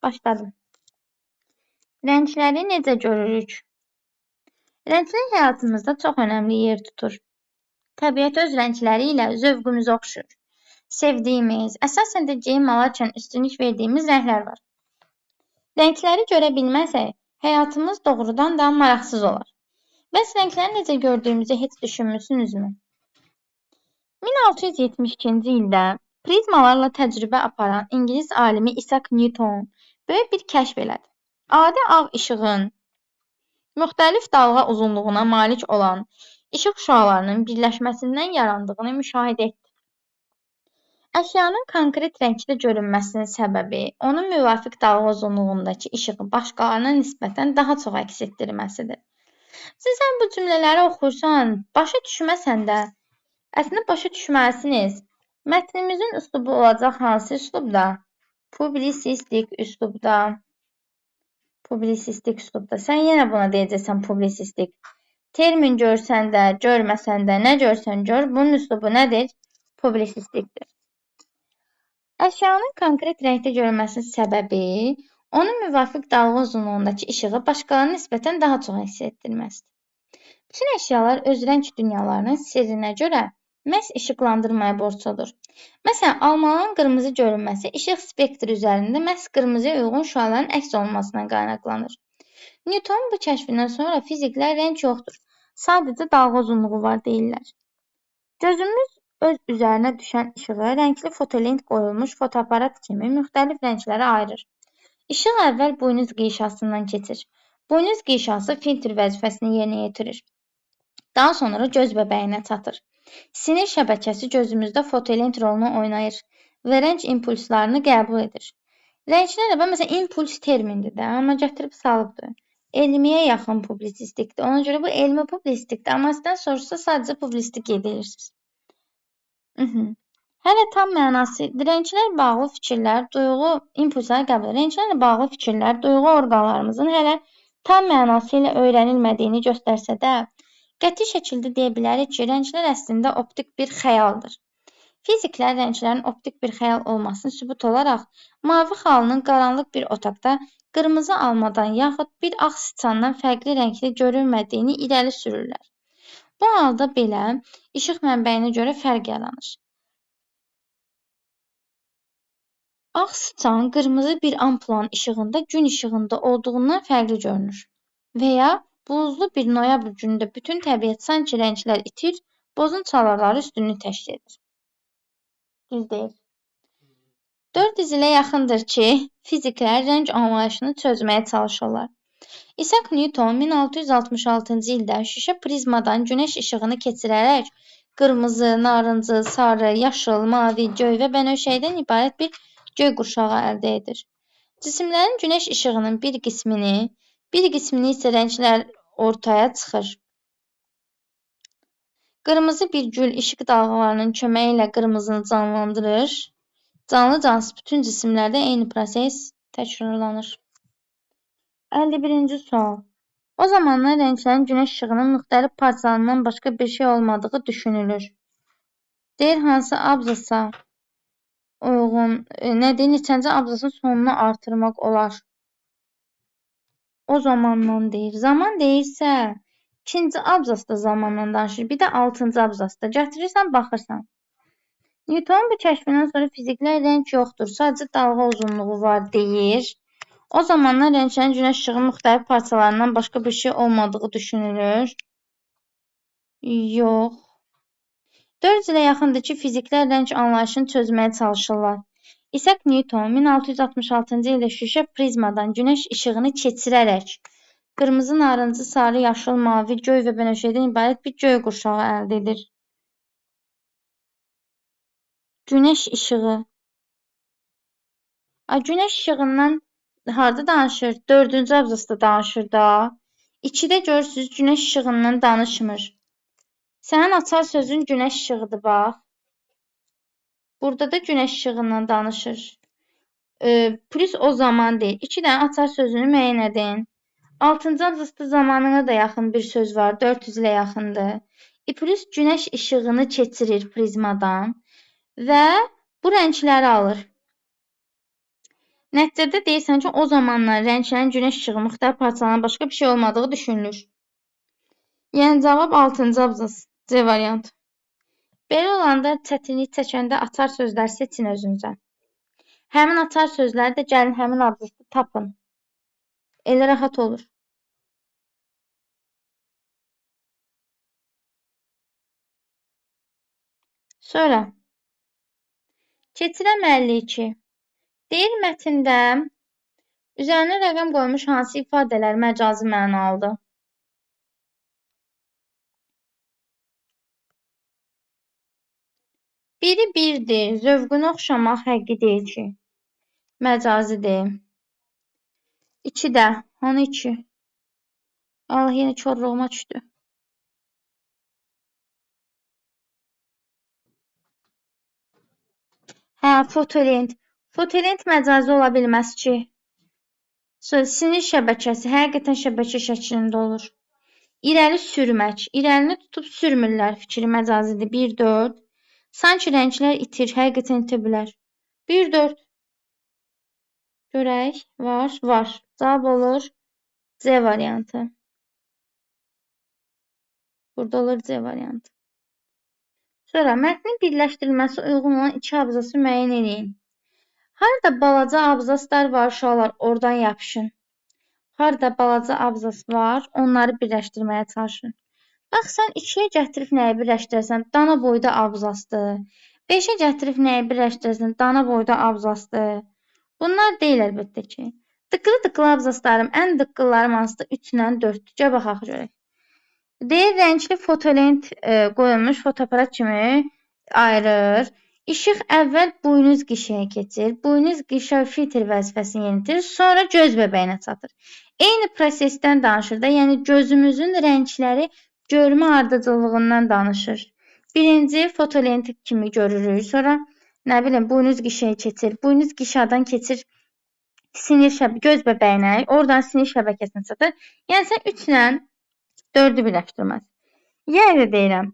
Başladım. Rəngləri necə görürük? Rənglər həyatımızda çox önəmli yer tutur. Təbiət öz rəngləri ilə zövqümüzə oxşuyur. Sevdiyimiz, əsasən də geyim alarkən üstünlük verdiyimiz rənglər var. Rəngləri görə bilməsək, həyatımız doğrudan da maraqsız olar. Bəs rəngləri necə gördüyümüzü heç düşünmüsünüzmü? 1672-ci ildə prizmalarla təcrübə aparan ingilis alimi Isaac Newton böyük bir kəşf elədi. Adi ağ işığın müxtəlif dalğa uzunluğuna malik olan işıq şüalarının birləşməsindən yarandığını müşahidə etdi. Əşyanın konkret rəngdə görünməsinin səbəbi onun müvafiq dalğa uzunluğundakı işığı başqalarına nisbətən daha çox əks etdirməsidir. Sən bu cümlələri oxuyursan, başa düşməsən də, əslində başa düşməlisiniz. Mətnimizin üslubu olacaq hansı üslubda? Publisistik üslubda. Publisistik üslubda. Sən yenə buna deyəcəksən publisistik. Termin görsən də, görməsən də, nə görsən gör, bunun üslubu nədir? Publisistikdir. Əşyanın konkret rəngdə görünməsinin səbəbi onun müvafiq dalğa uzunluğundakı işığı başqalarına nisbətən daha çox əks etdirməsidir. Bütün əşyalar öz rəng dünyalarının sirrinə görə məhz işıqlandırmaya borcludur. Məsələn, almanın qırmızı görünməsi işıq spektri üzərində məhz qırmızıya uyğun şüaların əks olunmasından qaynaqlanır. Newtonun bu kəşfindən sonra fiziklər rəng yoxdur, sadəcə dalğa uzunluğu var deyirlər. Gözümüz öz üzərinə düşən işığı rəngli fotolent qoyulmuş fotoaparat kimi müxtəlif rənglərə ayırır. İşıq əvvəl buynuz qişasından keçir. Buynuz qişası filtr vəzifəsini yerinə yetirir. Daha sonra göz bəbəyinə çatır. Sinir şəbəkəsi gözümüzdə fotolent rolunu oynayır və rəng impulslarını qəbul edir. Rənglər də, məsələn, impuls termindir də, amma gətirib salıbdır. Elmiyə yaxın publisistikdir. Ona görə bu elmi publisistikdir. Amma sizdən soruşsa sadəcə publisistik qeyd edirsiniz. Hələ tam mənası rənglərlə bağlı fikirlər, duyğu impulsları qəbul edir. Rənglərlə bağlı fikirlər duyğu orqanlarımızın hələ tam mənası ilə öyrənilmədiyini göstərsə də, qəti şəkildə deyə bilərik ki, rənglər əslində optik bir xəyaldır. Fiziklər rənglərin optik bir xəyal olmasını sübut olaraq mavi xalının qaranlıq bir otaqda qırmızı almadan yaxud bir ağ siçandan fərqli rəngli görünmədiyini irəli sürürlər. Bu halda belə işıq mənbəyinə görə fərq yaranır. Ağ siçan qırmızı bir ampulanın işığında gün işığında olduğundan fərqli görünür. Və ya buludlu bir noyabr günündə bütün təbiət sanki rənglər itir, bozun çalarları üstünlük təşkil edir. Düz deyil. 400 ilə yaxındır ki, fiziklər rəng anlayışını çözməyə çalışırlar. Isaac Newton 1666-cı ildə şüşə prizmadan günəş işığını keçirərək qırmızı, narıncı, sarı, yaşıl, mavi, göy və bənövşəyidən ibarət bir göy qurşağı əldə edir. Cisimlərin günəş işığının bir qismini, bir qismini isə rənglər ortaya çıxır. Qırmızı bir gül işıq dalğalarının köməyi ilə qırmızını canlandırır. Canlı cansız bütün cisimlərdə eyni proses təkrarlanır. 51-ci sual. O zamanlar rənglərin günəş işığının müxtəlif parçalarından başqa bir şey olmadığı düşünülür. Deyir, hansı abzasa uyğun, nə deyir, neçənci abzasın sonunu artırmaq olar? O zamandan deyir. Zaman deyirsə, ikinci abzasda zamandan danışır. Bir də altıncı abzasda. Gətirirsən, baxırsan. Newtonun bu kəşfindən sonra fiziklər rəng yoxdur, sadəcə dalğa uzunluğu var deyir. O zamanlar rənglərin günəş işığının müxtəlif parçalarından başqa bir şey olmadığı düşünülür. Yox. 400 ilə yaxındır ki, fiziklər rəng anlayışını çözməyə çalışırlar. Isaac Newton 1666-cı ildə şüşə prizmadan günəş işığını keçirərək qırmızı, narıncı, sarı, yaşıl, mavi, göy və bənövşəyidən ibarət bir göy qurşağı əldə edir. Günəş işığı. Günəş işığından harda danışır? 4-cü abzasda danışır da. 2-də görürsünüz, günəş işığından danışmır. Sənin açar sözün günəş işığıdır, bax. Burada da günəş işığından danışır. Plus o zaman deyil. 2 dənə açar sözünü müəyyən edin. 6-cı abzasda zamanına da yaxın bir söz var. 400 ilə yaxındır. Plus günəş işığını keçirir prizmadan və bu rəngləri alır. Nəticədə deyirsən ki, o zamanlar rənglərin günəş işığı müxtəlif parçalarından başqa bir şey olmadığı düşünülür. Yəni cavab 6-cı abzas. C variantı. Belə olanda çətinlik çəkəndə açar sözlər seçin özünüzə. Həmin açar sözləri də gəlin həmin abzasda tapın. Elə rahat olur. Sonra keçirəm 52. Deyir mətndə üzərinə rəqəm qoymuş hansı ifadələr məcazi mənalıdır? Biri birdir, zövqünə oxşamaq həqiqi deyil ki. Məcazidir. 2 də, hanı 2? Allah, yenə korluğuma düşdü. Hə, fotolent. Fotolent məcazi ola bilməz ki. Sonra sinir şəbəkəsi həqiqətən şəbəkə şəklində olur. İrəli sürmək. İrəlini tutub sürmürlər fikri məcazidir. 1, 4. Sanki rənglər itir. Həqiqətən itə bilər. 1, 4. Görək. Var, var. Cavab olur C variantı. Burada olur C variantı. Sonra mətnin birləşdirilməsi uyğun olan iki abzası müəyyən eləyin. Harada balaca abzaslar var, uşaqlar, oradan yapışın. Harada balaca abzas var, onları birləşdirməyə çalışın. Bax, sən 2-yə gətirib nəyi birləşdirərsən? Dana boyda abzasdır. 5-ə gətirib nəyi birləşdirərsən? Dana boyda abzasdır. Bunlar deyil əlbəttə ki. Dıqqılı-dıqqılı abzaslarım, ən dıqqıllarım hansıdır? 3 ilə 4-dür. Gəl baxaq görək. Deyir, rəngli fotolent qoyulmuş fotoaparat kimi ayırır. İşıq əvvəl buynuz qişaya keçir. Buynuz qişa filtr vəzifəsini yenitir. Sonra göz bəbəyinə çatır. Eyni prosesdən danışır da, yəni gözümüzün rəngləri görmə ardıcıllığından danışır. Birinci fotolent kimi görürük. Sonra nə bilim buynuz qişaya keçir. Buynuz qişadan keçir sinir göz bəbəyinə, oradan sinir şəbəkəsinə çatır. Yəni sən 3 ilə 4-ü birləşdirməz. Yenə də deyirəm,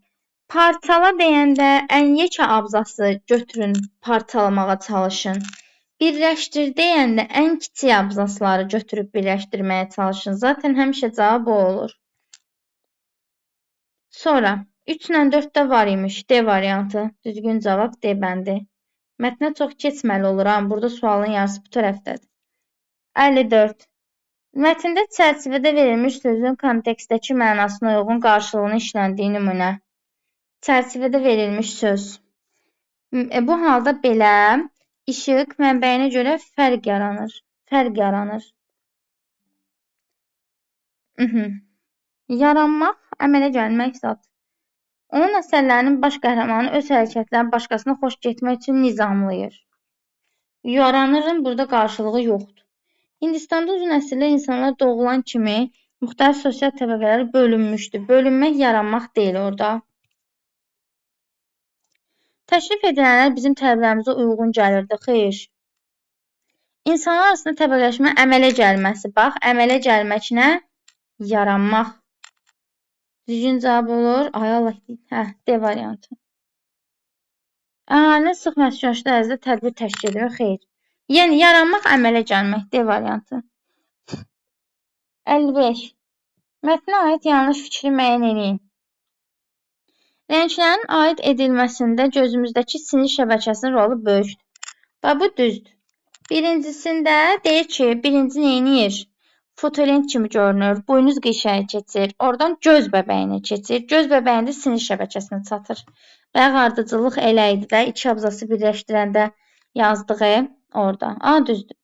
parçala deyəndə ən yekə abzası götürün, parçalamağa çalışın. Birləşdir deyəndə ən kiçik abzasları götürüb birləşdirməyə çalışın. Zaten həmişə cavab o olur. Sonra 3 ilə 4 də var imiş. D variantı. Düzgün cavab D bəndi. Mətnə çox keçməli olur. Amma burada sualın yarısı bu tərəfdədir. 54. Mətndə çərçivədə verilmiş sözün kontekstdəki mənasına uyğun qarşılığının işləndiyi nümunə. Çərçivədə verilmiş söz. Bu halda belə işıq mənbəyinə görə fərq yaranır. Fərq yaranır. Yaranmaq, əmələ gəlmək zat. Onun əsərlərinin baş qəhrəmanı öz hərəkətlərini başqasına xoş getmək üçün nizamlayır. Yaranırın burada qarşılığı yoxdur. Hindistanda uzun əsrlər insanlar doğulan kimi müxtəlif sosial təbəqələrə bölünmüşdür. Bölünmək yaranmaq deyil orada. Təşrif edilənlər bizim tələblərimizə uyğun gəlirdi. Xeyr. İnsanlar arasında təbəqələşmə əmələ gəlməsi. Bax, əmələ gəlmək nə? Yaranmaq. Düzgün cavab olur. Ay Allah. Hə, D variantı. Əhalinin sıx məskunlaşdığı ərazidə tədbir təşkil edir. Xeyr. Yəni, yaranmaq, əmələ gəlmək. D variantı. 55. Mətnə aid yanlış fikri müəyyən eləyin. Rənglərin aid edilməsində gözümüzdəki sinir şəbəkəsinin rolu böyükdür. Bax, bu düzdür. Birincisində deyir ki, birinci neyniyir? Fotolent kimi görünür, buynuz qişaya keçir, oradan göz bəbəyinə keçir, göz bəbəyində sinir şəbəkəsinə çatır. Bayaq ardıcıllıq elə idi də, iki abzası birləşdirəndə yazdığı orada. A, düzdür.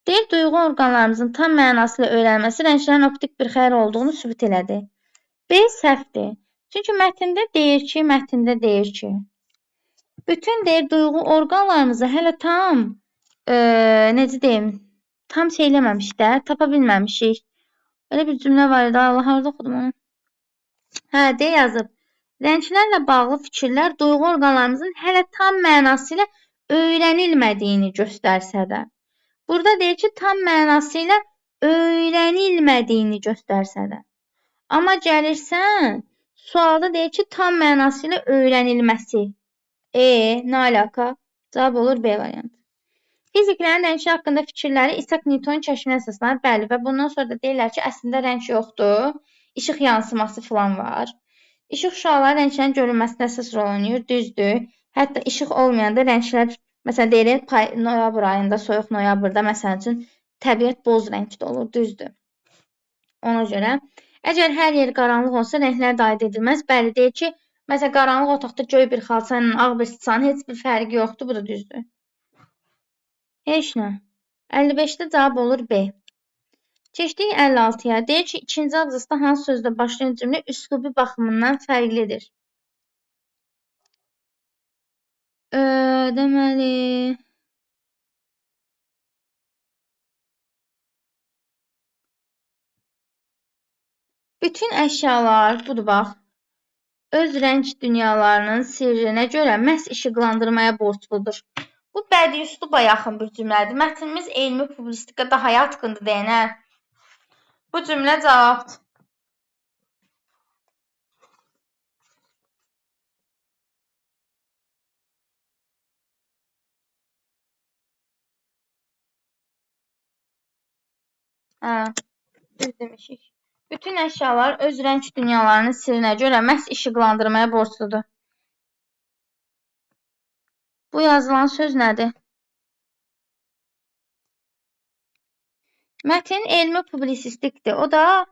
Deyir, duyğu orqanlarımızın tam mənası ilə öyrənməsi rənglərin optik bir xəyal olduğunu sübut elədi. B səhvdir. Çünki mətndə deyir ki, bütün deyir duyğu orqanlarımızı hələ tam, necə deyim, tam şey eləməmişik də, tapa bilməmişik. Elə bir cümlə var idi, Allah harada oxudum onu. Hə, deyə yazıb. Rənglərlə bağlı fikirlər duyğu orqanlarımızın hələ tam mənası ilə öyrənilmədiyini göstərsə də. Burada deyir ki, tam mənası ilə öyrənilmədiyini göstərsə də. Amma gəlirsən, sualda deyir ki, tam mənası ilə öyrənilməsi. Nə alaka? Cavab olur B variantı. Fiziklərin rənglər haqqında fikirləri İsaac Newtonun kəşfinə əsaslanır. Bəli, və bundan sonra da deyirlər ki, əslində rəng yoxdur. İşıq yansıması filan var. İşıq şüaları rənglərin görünməsində əsas rol oynayır. Düzdür. Hətta işıq olmayanda rənglər, məsələn, deyilir, noyabr ayında, soyuq noyabrda, məsəl üçün, təbiət boz rəngdə olur. Düzdür. Ona görə, əgər hər yer qaranlıq olsa, rənglər də aid edilməz. Bəli, deyir ki, məsələn, qaranlıq otaqda göy bir xalça ilə ağ bir sıçanın heç bir fərqi yoxdur. Bu da düzdür. Heç nə. 55-də cavab olur B. Keçdik 56-ya. Deyir ki, ikinci abzasda hansı sözlə başlayan cümlə üslubi baxımından fərqlidir? Deməli, bütün əşyalar, budur bax, öz rəng dünyalarının sirrinə görə məhz işıqlandırmaya borcludur. Bu bədii üsluba yaxın bir cümlədir. Mətnimiz elmi publistika daha yatqındır deyənə. Bu cümlə cavabdır. Hə, düz demişik. Bütün əşyalar öz rəng dünyalarının sirrinə görə məhz işıqlandırmaya borcludur. Bu yazılan söz nədir? Mətin elmi publisistikdir. O da,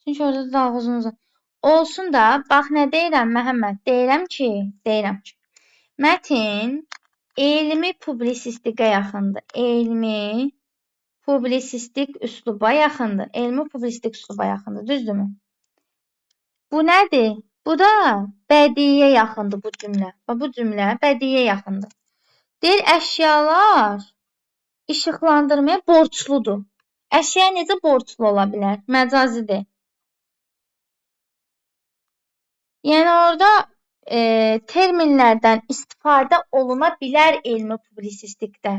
çünki orada da uzun olsun da, bax nə deyirəm Məhəmməd? Deyirəm ki, mətin elmi publisistikə yaxındır. Elmi publisistik üsluba yaxındır. Elmi publisistik üsluba yaxındır. Düzdürmü? Bu nədir? Bu da bədiyə yaxındır bu cümlə. Bax, bu cümlə bədiyə yaxındır. Deyir, əşyalar işıqlandırmaya borcludur. Əşya necə borclu ola bilər? Məcazidir. Yəni, orada terminlərdən istifadə oluna bilər elmi publisistikdə.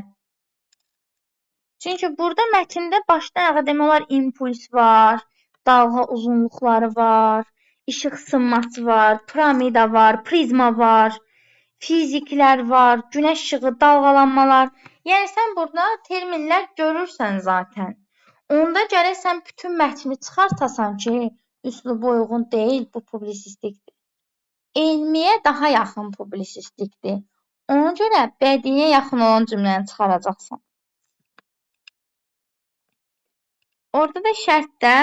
Çünki burada mətndə başdan ayağa demək olar impuls var, dalğa uzunluqları var, işıq sınması var, piramida var, prizma var, fiziklər var, günəş işığı, dalğalanmalar. Yəni, sən burada terminlər görürsən zaten. Onda gərək sən bütün mətni çıxartasan ki, üslubu uyğun deyil, bu publisistikdir. Elmiyə daha yaxın publisistikdir. Ona görə bədiyə yaxın olan cümləni çıxaracaqsan. Orada da şərtdə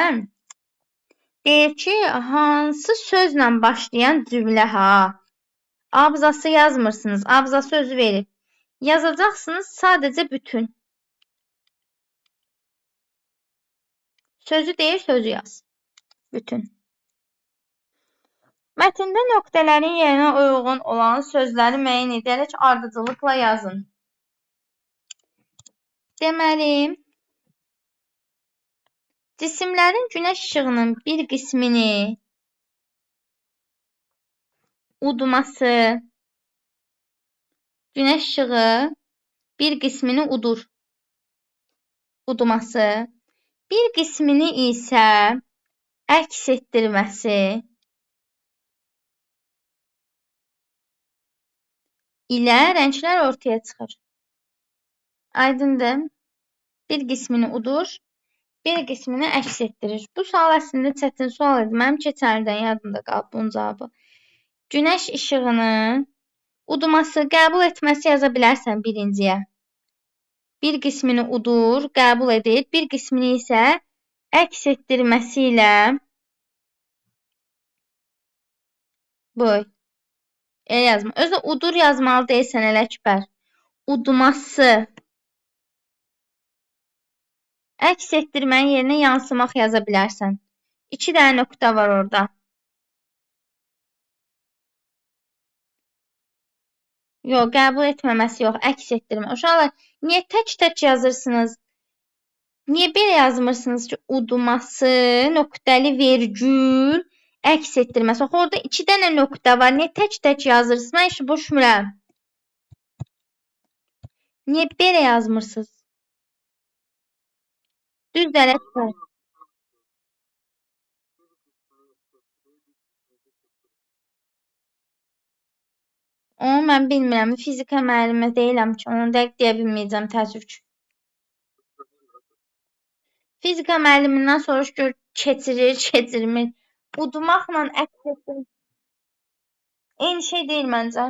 deyir ki, hansı sözlə başlayan cümlə ha? Abzası yazmırsınız, abzası özü verib. Yazacaqsınız sadəcə bütün. Sözü deyir, sözü yaz. Bütün. Mətndə nöqtələrin yerinə uyğun olan sözləri müəyyən edərək ardıcıllıqla yazın. Deməli, cisimlərin günəş işığının bir qismini udması, günəş işığı bir qismini udur, udması, bir qismini isə əks etdirməsi ilə rənglər ortaya çıxır. Aydındır? Bir qismini udur, bir qismini əks etdirir. Bu sual əslində çətin sual idi. Mənim keçən ildən yadımda qalıb bunun cavabı. Günəş işığını udması, qəbul etməsi yaza bilərsən birinciyə. Bir qismini udur, qəbul edir, bir qismini isə əks etdirməsi ilə boy. Elə yazma. Özü udur yazmalı deyilsən Ələkbər. Udması. Əks etdirmənin yerinə yansımaq yaza bilərsən. 2 dənə nöqtə var orada. Yox, qəbul etməməsi yox, əks etdirmə. Uşaqlar, niyə tək-tək yazırsınız? Niyə belə yazmırsınız ki, udması, nöqtəli vergül, əks etdirməsi? Ox, orada 2 dənə nöqtə var. Niyə tək-tək yazırsınız? Mən işi boşmuram. Niyə belə yazmırsınız? Düz Ələkbər. Onu mən bilmirəm. Fizika müəllimi deyiləm ki, onu dəqiq deyə bilməyəcəm, təəssüf ki. Fizika müəllimindən soruş gör, keçirir, keçirmir. Udmaqla əks etdirmək eyni şey deyil məncə.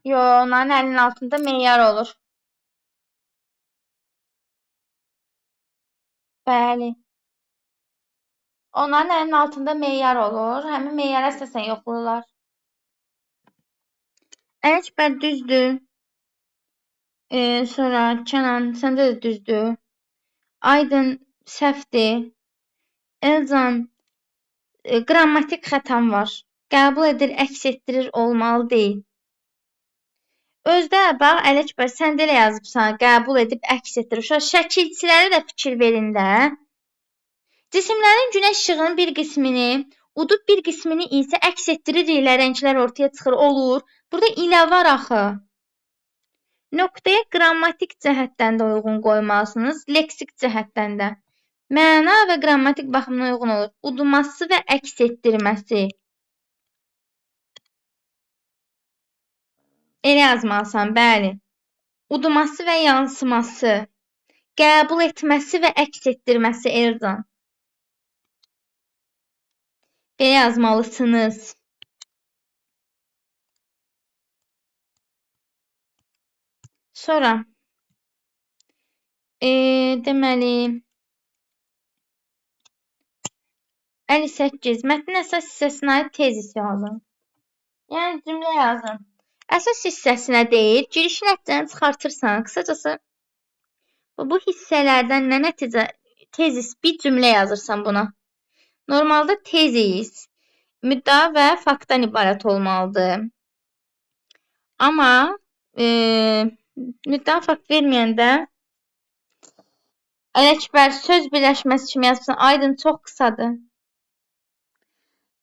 Yo, onların əlinin altında meyar olur. Bəli. Onların əlinin altında meyar olur. Həmin meyara əsasən yoxlayırlar. Ələkbər düzdür. Sonra Kənan, səndə də düzdür. Aydın səhvdir. Elcan, qrammatik xətam var. Qəbul edir, əks etdirir olmalı deyil. Özdə bax, Ələkbər, sən də elə yazıbsan, qəbul edib əks etdirir. Uşaq, şəkilçilərə də fikir verin də. Cisimlərin günəş işığının bir qismini udub, bir qismini isə əks etdirir ilə rənglər ortaya çıxır, olur. Burada ilə var axı. Nöqtəyə qrammatik cəhətdən də uyğun qoymalısınız, leksik cəhətdən də. Məna və qrammatik baxımdan uyğun olur. Udması və əks etdirməsi. Elə yazmalısan, bəli. Udması və yansıması. Qəbul etməsi və əks etdirməsi, Elcan. Belə yazmalısınız. Sonra, deməli, 58. Mətnin əsas hissəsinə aid tezis yazın. Yəni, cümlə yazın. Əsas hissəsinə deyil, girişi nəticəni çıxartırsan. Qısacası, bu hissələrdən nə nəticə, tezis, bir cümlə yazırsan buna. Normalda tezis müddəa və faktdan ibarət olmalıdır. Amma müddəa fakt verməyəndə Ələkbər söz birləşməsi kimi yazırsan. Aydın çox qısadır.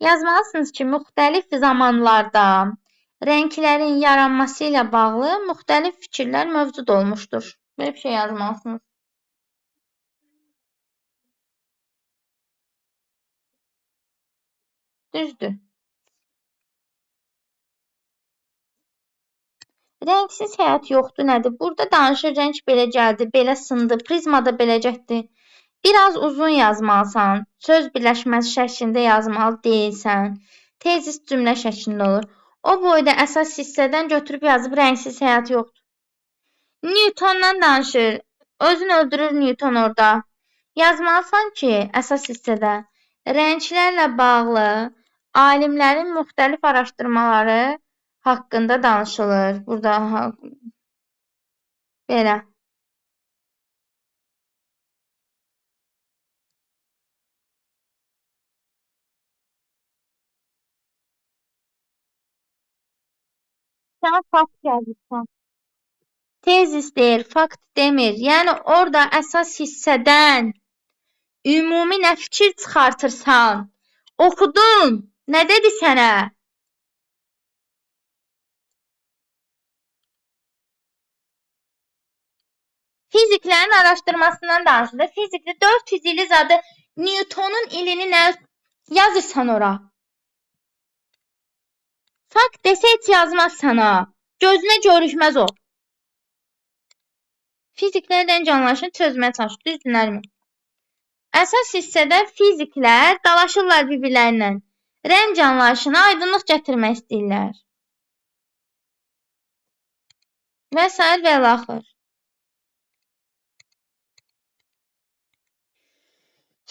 Yazmalısınız ki, müxtəlif zamanlarda rənglərin yaranması ilə bağlı müxtəlif fikirlər mövcud olmuşdur. Belə bir şey yazmalısınız. Düzdür. Rəngsiz həyat yoxdur, nədir? Burada danışır, rəng belə gəldi, belə sındı, prizmada belə getdi. Biraz uzun yazmalısan, söz birləşməsi şəklində yazmalı deyilsən. Tezis cümlə şəklində olur. O boyda əsas hissədən götürüb yazıb rəngsiz həyat yoxdur. Newtondan danışır, özünü öldürür Newton orada. Yazmalısan ki, əsas hissədə rənglərlə bağlı alimlərin müxtəlif araşdırmaları haqqında danışılır. Burada belə. Sən fakt yazırsan. Tezis deyir, fakt demir. Yəni orada əsas hissədən ümumi nə fikir çıxartırsan? Oxudun. Nə dedi sənə? Fiziklərin araşdırmasından danışır. Fizikdə 400 ili zadı Newtonun ilini nə yazırsan ora? Fakt desə heç yazmaz sana. Gözünə görükməz o. Fiziklər rəng anlayışını çözməyə çalışır. Düzdür, Nərmin? Əsas hissədə fiziklər dalaşırlar bir-birlərinlə. Rəng anlayışına aydınlıq gətirmək istəyirlər. Və sair və ilaxır.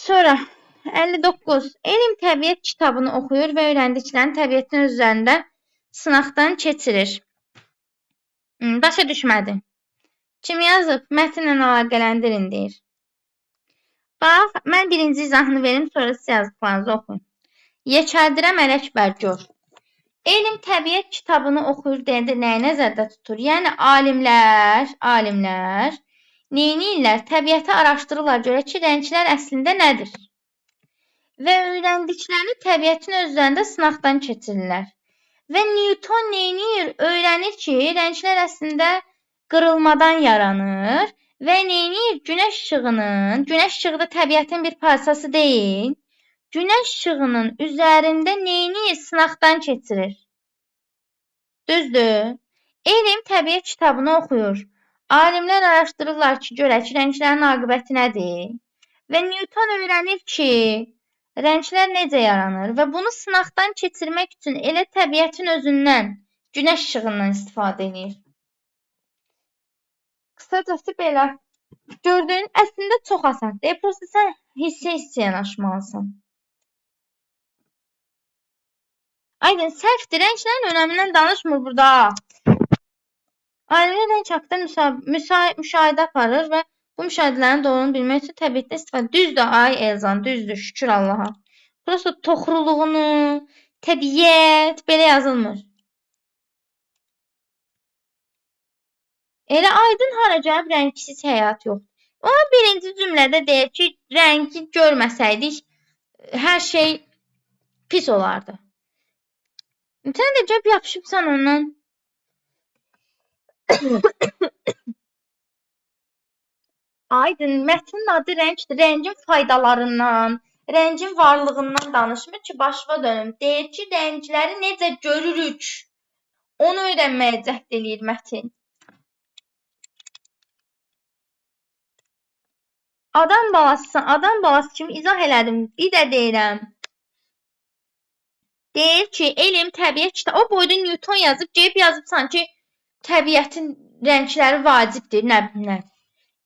Sonra 59. Elm təbiət kitabını oxuyur və öyrəndiklərini təbiətin üzərində sınaqdan keçirir. Başa düşmədim. Kim yazıb? Mətnlə əlaqələndirin deyir. Bax, mən birinci izahını verim, sonra siz yazdıqlarınızı oxuyun. Yekəldirəm Ələkbər gör. Elm təbiət kitabını oxuyur deyəndə nəyi nəzərdə tutur? Yəni alimlər neyniyirlər? Təbiəti araşdırırlar görə ki, rənglər əslində nədir? Və öyrəndiklərini təbiətin özlərində sınaqdan keçirirlər. Və Newton neyniyir? Öyrənir ki, rənglər əslində qırılmadan yaranır Və neynir? Günəş işığının, günəş işığı da təbiətin bir parçası deyil. Günəş işığının üzərində neynir? Sınaqdan keçirir. Düzdür? Elm təbiət kitabını oxuyur. Alimlər araşdırırlar ki, görək ki, rənglərin aqibəti nədir? Və Newton öyrənir ki, rənglər necə yaranır və bunu sınaqdan keçirmək üçün elə təbiətin özündən, günəş işığından istifadə edir. Qısacası belə. Gördüyün əslində çox asandır. Prosta sən hissə-hissə yanaşmalısan. Aydın, səhvdir. Rənglərin önəmindən danışmır burada. Alimlər rəng haqqında müşahidə aparır və bu müşahidələrin doğruluğunu bilmək üçün təbiətdə istifadə. Düzdür, ay Elzan, düzdür, şükür Allaha. Prosta toxruluğunu, təbiət belə yazılmır. Elə Aydın hara gəlib rəngsiz həyat yoxdur. O birinci cümlədə deyir ki, rəngi görməsəydik hər şey pis olardı. Sən də gəlib yapışıbsan ondan. Aydın, mətnin adı rəngdir. Rəngin faydalarından, rəngin varlığından danışmır ki, başıma dönüm. Deyir ki, rəngləri necə görürük? Onu öyrənməyə cəhd eləyir mətin. Adam balasısan, adam balası kimi izah elədim. Bir də deyirəm. Deyir ki, elm təbiət kitabı. O boyda Newton yazıb, gəlib yazıbsan ki, təbiətin rəngləri vacibdir, nə bilim nə.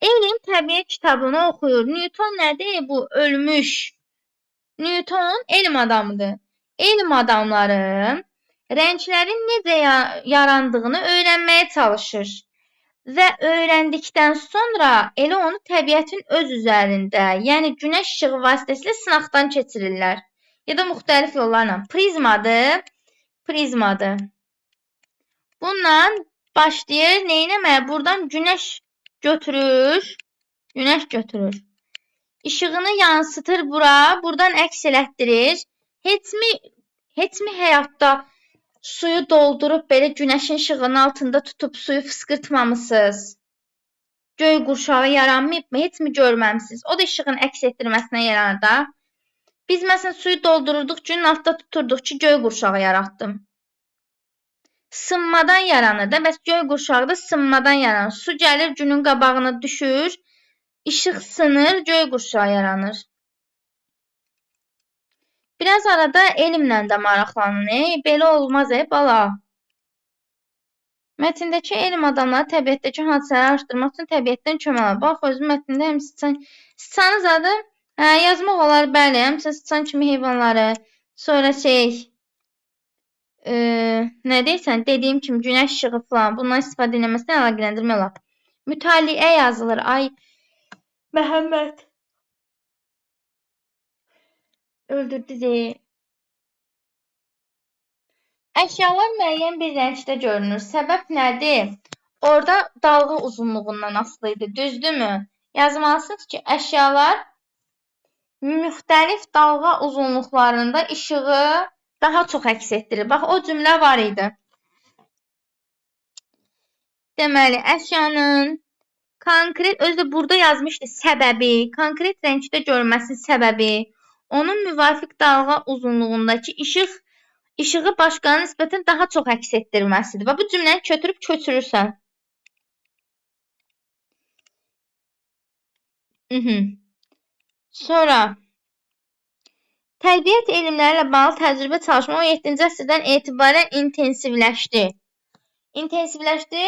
Elm təbiət kitabını oxuyur. Newton nədir? Bu ölmüş. Newton elm adamıdır. Elm adamları rənglərin necə yarandığını öyrənməyə çalışır. Və öyrəndikdən sonra elə onu təbiətin öz üzərində, yəni günəş işığı vasitəsilə sınaqdan keçirirlər. Ya da müxtəlif yollarla. Prizmadır. Prizmadır. Bununla başlayır. Neynəməyə? Buradan günəş götürür. Günəş götürür. İşığını yansıtır bura. Buradan əks elətdirir. Heç mi həyatda suyu doldurub belə günəşin işığının altında tutub suyu fısqırtmamısınız? Göy qurşağı yaranmayıbmı? Heç mi görməmisiniz? O da işığın əks etdirməsinə yaranır da. Biz məsələn suyu doldururduq, günün altında tuturduq ki, göy qurşağı yaratdım. Sınmadan yaranır da. Bəs göy qurşağı da sınmadan yaranır. Su gəlir günün qabağına düşür, işıq sınır, göy qurşağı yaranır. Biraz arada elmlə də maraqlanın. Belə olmaz, bala. Mətndəki elm adamları təbiətdəki hadisələri araşdırmaq üçün təbiətdən kömək alır. Bax, özü mətndə həm sıçan, sıçanı zadı, hə, yazmaq olar, bəli, həmçinin sıçan kimi heyvanları, sonra nə deyirsən, dediyim kimi günəş işığı falan, bundan istifadə edilməsinə əlaqələndirmək olar. Mütaliə yazılır. Ay, Məhəmməd. Öldürdü deyə. Əşyalar müəyyən bir rəngdə görünür. Səbəb nədir? Orada dalğa uzunluğundan asılı idi, düzdürmü? Yazmalısınız ki, əşyalar müxtəlif dalğa uzunluqlarında işığı daha çox əks etdirir. Bax, o cümlə var idi. Deməli, əşyanın konkret, özü də burada yazmışdı səbəbi, konkret rəngdə görünməsinin səbəbi, onun müvafiq dalğa uzunluğundakı işığı başqana nisbətən daha çox əks etdirməsidir. Və bu cümləni kötürüb köçürürsən. Sonra təbiət elmləri ilə bağlı təcrübə çalışma 17-ci əsrdən etibarən intensivləşdi. İntensivləşdi.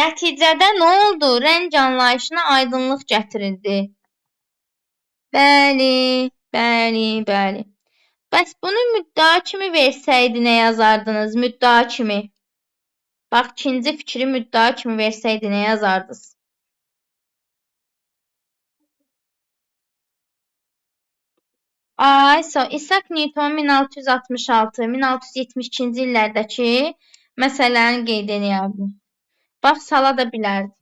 Nəticədə nə oldu? Rəng anlayışına aydınlıq gətirildi. Bəli, bəli, bəli. Bəs bunu müddəa kimi versəydi nə yazardınız? Müddəa kimi. Bax, ikinci fikri müddəa kimi versəydi nə yazardınız? Ay, so, İshak Newton 1666-1672-ci illərdəki məsələni qeyd eləyərdi. Bax, sala da bilərdi.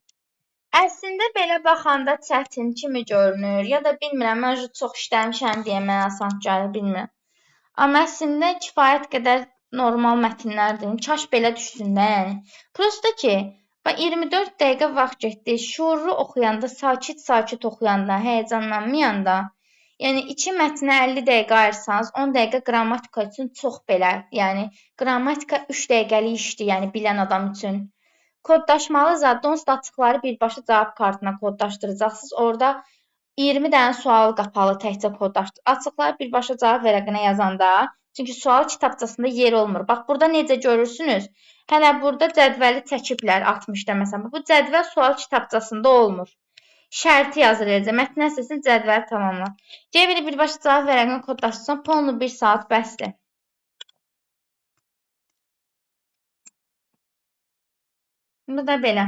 Əslində belə baxanda çətin kimi görünür, ya da bilmirəm, mən çox işləmişəm deyə mənə asan gəlir, bilmirəm. Amma əslində kifayət qədər normal mətnlərdir. Kaş belə düşsün də, yəni. Prosta ki, Bax 24 dəqiqə vaxt getdi. Şuurlu oxuyanda, sakit-sakit oxuyanda, həyəcanlanmayanda, yəni iki mətnə 50 dəqiqə ayırsanız, 10 dəqiqə qrammatika üçün çox belə. Yəni qrammatika 3 dəqiqəlik işdir, yəni bilən adam üçün. Kodlaşmalı zad, onsuz da açıqları birbaşa cavab kartına kodlaşdıracaqsınız. Orada 20 dənə sual qapalı təkcə kodlaşdır. Açıqları birbaşa cavab vərəqinə yazanda, çünki sual kitabçasında yer olmur. Bax, burada necə görürsünüz? Hələ burada cədvəli çəkiblər 60-da məsələn. Bu cədvəl sual kitabçasında olmur. Şərti yazır eləcə. Mətn əsasını cədvəli tamamla. C1-i birbaşa cavab vərəqinə kodlaşdırsan, polnu 1 saat bəsdir. Bu da belə.